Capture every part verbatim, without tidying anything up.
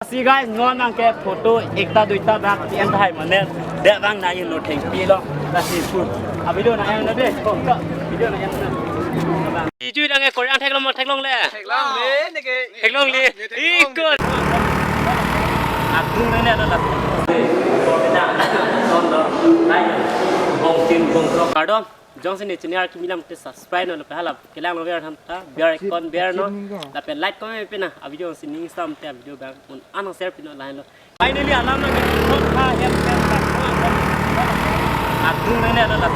Si guys, non nang ke photo ekta duita bak ti en thai mane. Dek bang na yun lo thengpi lo. Lasi pu. A video na en na de. Ko ka video na en na. Ijui dang e Korean theklong mo theklong le. Theklong le ne ke. Theklong le. Theklong le. Ikon. Aku ne ne lo la. Ko kita. Ton lo. Nai. Bong tin bong tro. Kardom. Jongsi ne channel kimi alam te subscribe non lapen hala kelang lo ver tham ta, bell icon ber non, lapen like comment pen na, a video si ning sam te a video bang un an share pen non lahenlo. Finally alam nang ke thok ha hem hem ta. Aku ne ne lo la.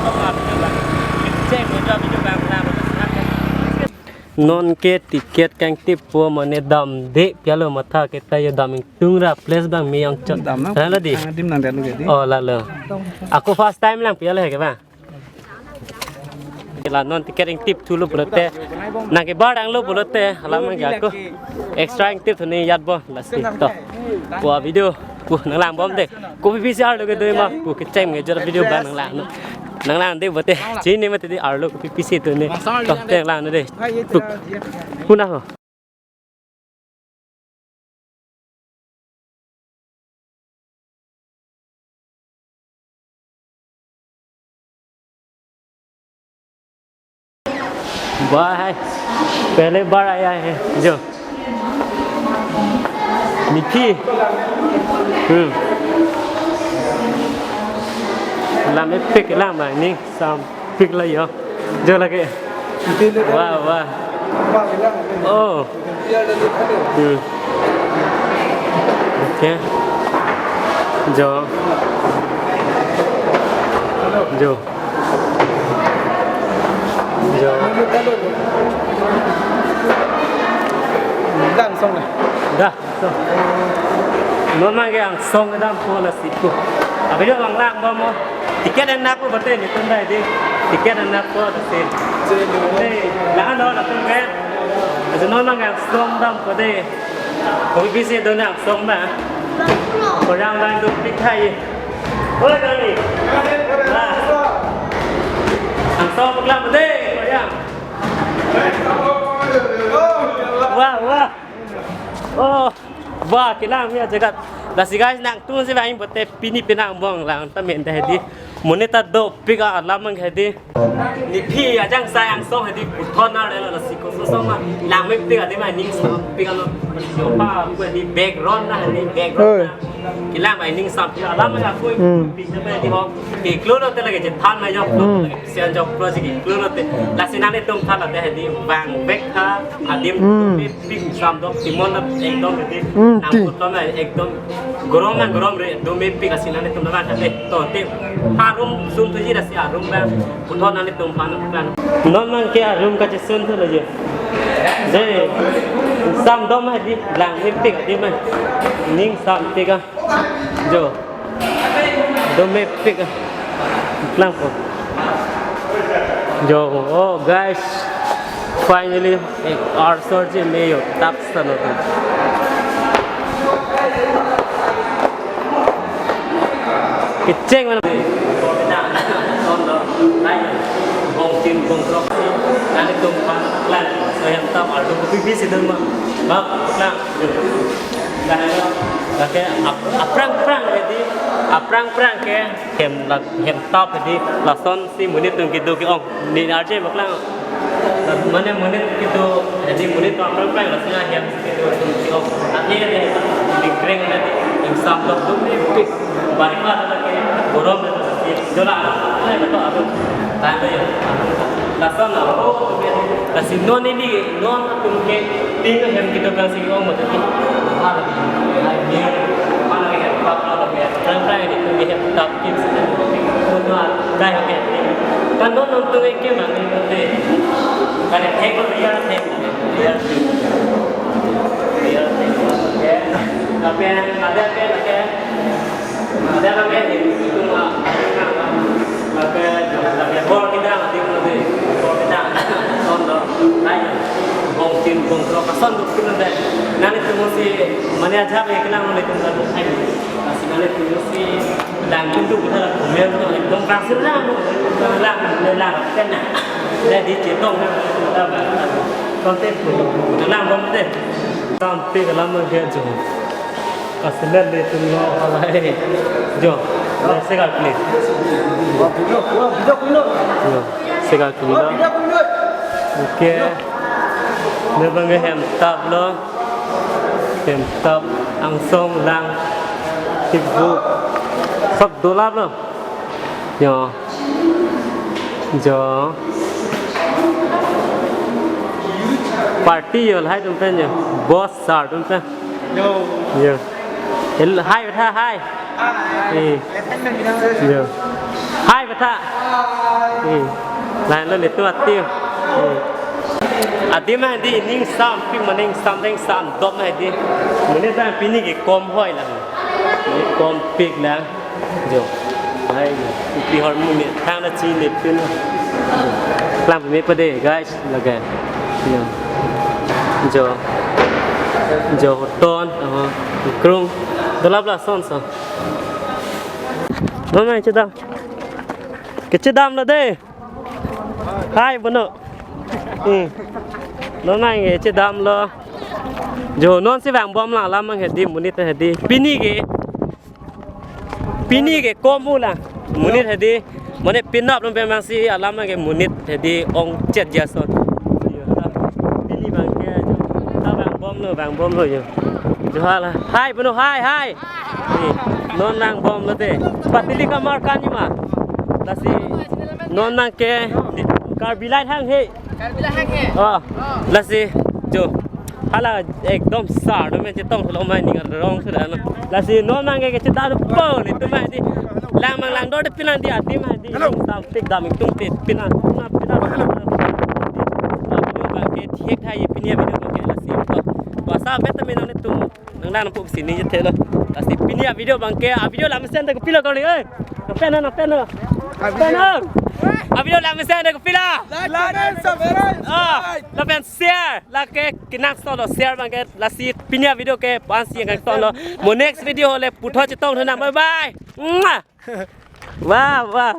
Thok ha video bang. Check mo jo video bang na. Non ke ticket kangtip po mane damde pi alo matha ke ta yo dam ingtung ra place bang me yang chot. Dam nang. Hala di. Ang dim nang dalu ke di. Oh, lalo. Ako first time lang pi alo he ke ba. La non ticket ingtip thu lo pulote. Nang ke bar dang lo pulote. Hala mang ke ako extra ingtip thu ne yat bo. Lasi to. Pu a video. Pu nang lang bom de. Kopi pisi arlo ke do ma. Pu kecheng ke jor video ba nang lang. Nang lang de bote. Chini mate di arlo kopi pisi do ne. To te lang de. Pu. Pu na ho. भाई, पहले बार आया है जो। Mithi. Hmm. Lam epik lam ba ning sampik la yo. Jo lake. Wah, wah. Oh. Hmm. Okay. Jo. Jo. Jo. Dang song na. Dah. So. Non mang ke angsong kedam po lasi ko. Abi jo lang lang ba mo. Ticket enak po bate ni tun dai di. Ticket enak po lasi. Hey, lang lo la tun ke. Ajo non mang ke angsong dam po de. Kopi pisi do ne angsong ba. Korean bang do pik thai. Oi kami. Angsong peklang po de. Korean. Wah, wah. Oh, wah, kelang mi ajagat. Lasi guys, nangtum si bang bote pini penang bong lang ta men ta hedi. Monit ta dopik alam mang hedi. Nephi ajang sai angsong hedi puthot na relo lasi ko so so ma. Lang mepik adim ma ning sampik alo. Yo pa ko hedi background na hedi background. Oi. Na. Kelang ba ning sampik alam mang aku. Hmm. Pik na hedi ho. Pik lo lo te lagi je than na yo. Hmm. Sian jok project iklo lote. Lasi nanglitum than lote hedi bang bek tha adim Hmm. Dome pik sam dok timon na ekdom hedi. Hmm, nang ti. Puthot na ekdom gorom na gorom re dome pik lasi nanglitum na te to te harum sum tuji lasi harum ba puthot nanglitum pan pan. Non mang ke harum kachesun thu lo je. De sam dom hedi lang mepik adim ma. Ning sampik a. Jo. Dome pik. Lang po. Jo, oh guys. Finally, ek arsor je me yo tap sano tu. Kecheng mana? Bong tin bong trok. Nanglitum pan lang. So hem tap arlo kopi pisi dun ma. Bak lang. Lake ap- aphrang phrang ke di, aphrang phrang ke hem la- hem tap di lason si monit atum kedo ke-ong. Ne arje ma kelang. Mane monit kedo, hedi monit atum aphrang phrang lasi hem kedo atum ke-ong. Ane ne di kreng ne di ingsam dok dum ne pik. Barikha lake gorom ne si jola ne to atum. Tang do yo. Lason na ho lasi non ne di non atum ke Tin hem kedo kan si ong mo tadi. Hal ni. Mana ke hem tap lo ke. Tang tang ni tu hem tap kim si. Ko tu dai ke. Kan non non tu ke mang ni tu. Kan hem ko real hem. Real hem. Real hem. Tapi ada ke ke. Ada lagi di situ mah, lagi, lagi bor kita mati mati, bor kita, ton dong, lain, bong tin bong trok, ason dong kita deh. Nanglitum si, mane aja be kenang nanglitum kan, ay, si nanglitum si, lang pintu kita lah, komen tu, dong kasih lang, lang, lang, kena, jadi cetong, kita bang, konten tu, lang bom deh. Sampai ke lama dia jo. Asli le tum lo halai. Jo, sekar please. Jo, sekar please. Okay. Ne bang hem tap lo. Hem tap angsong lang. Tibu. Sok dolap lo. Jo. Jo. Party jo lahai atum pen jo. Boss sir atum pen. Jo. El hai betha hai. Eh. Jo. Hai betha. Eh. Lain lo netum ati. Eh. Adim hedi ning sampik ma ning samdeng samdom hedi. Mane ta pini ke kom hoi lang. Kom pik lang. Jo. Hai, kopi ahormu me thang na chinine pin. Klam me pade, guys, lake. Jo. Jo. Jo, hoton, oh, krung. Dolap lason so. Non nang chedam. Kechedam lo de. Hai, bono. Hmm. Non nang kechedam lo. Jo, non si vangbom lang alam abang hedi, monit hedi. Pini ke. Pini ke kom u lang. Monit hedi. Mane penap atum pen abang si alam ke monit hedi ongchet jason. Pini abang ke jo. Ta vangbom lo, vangbom lo jo. Jo hala. Hai, bono, hai, hai. Eh, non vangbom lo de. Patili kamar kan ni ma. Lasi non abang ke Karbi Light hang he. Karbi Light hang he. Oh. Oh. Lasi jo. Hala ekdom sar do me chetong lo mai ning rong sudah na. Lasi non abang ke chedam po netum hedi. Lang mang lang do de pina di ati ma di. Hello. Dam tik dam tung tik pina. Pina pina. Hello. Video abang ke thik thai pini video abang ke lasi. Basa bet me nang netum. Nang nang puk sini je thelo. Lasi pini a video abang ke, a video lam send ke pilo kau ni, eh. Kapen na, kapen na. Kapen na. A video lam send ke pilo. Like and subscribe. Ah, lapen share. Lake kenangsot lo share abang ke. Lasi pini a video ke pansi yang ton lo. Mo next video le puthot chetong thunang. Bye bye. Mwah. Wah, wah.